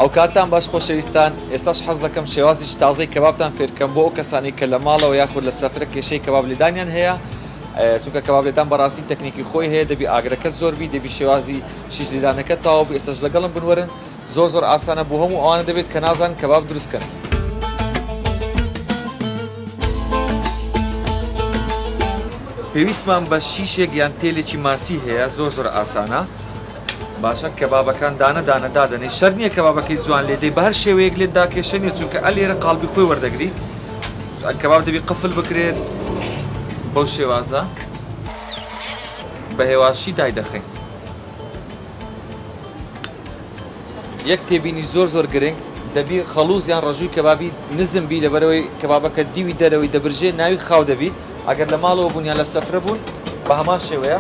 ئەوکاتتان باش خۆشەویستان، ئێستاش حەز دەکەم شێوازێکی تازەی کەبابتان فێرکەم بۆ ئەو کەسانەی کە لە ماڵەوە یاخود لە سەفرە کێشەی کەباب لێدانیان هەیە، چونکە کەباب لێدان بەڕاستی تەکنیکی خۆی هەیە، دەبی ئاگرەکە زۆر بی، دەبی شێوازی شیش لێدانەکە تەواو بی، ئێستاش لەگەڵم بن وەرن زۆر زۆر ئاسانە بۆ هەموو ئەوانە دەبێت کە نازانن کەباب دروست کەن. پێویستمان بە شیشێک یان تێلێکی ماسی هەیە زۆر زۆر ئاسانە. باشە کەبابەکان دانە دانە دادەنێی شەرت نییە کەبابەکەی جوان لێ دەی بە هەر شێوەیەک لێت دا کێشە نییە چونکە ئە لێرە قاڵبی خۆی وەردەگری کەباب دەبی قفل بکرێت بەو شێوازە بە هێواشی دایدەخەین یەک تێبینی زۆر زۆر گرنگ دەبی خەڵوز یان ڕەژووی کەبابی نزم بی لەبەرەوەی کەبابەکە دیوی دەرەوەی دەبرژێ ناوی خاو دەبی ئەگەر لە ماڵەوە بوون یان لە سەفرە بوون بە هەمان شێوەیە.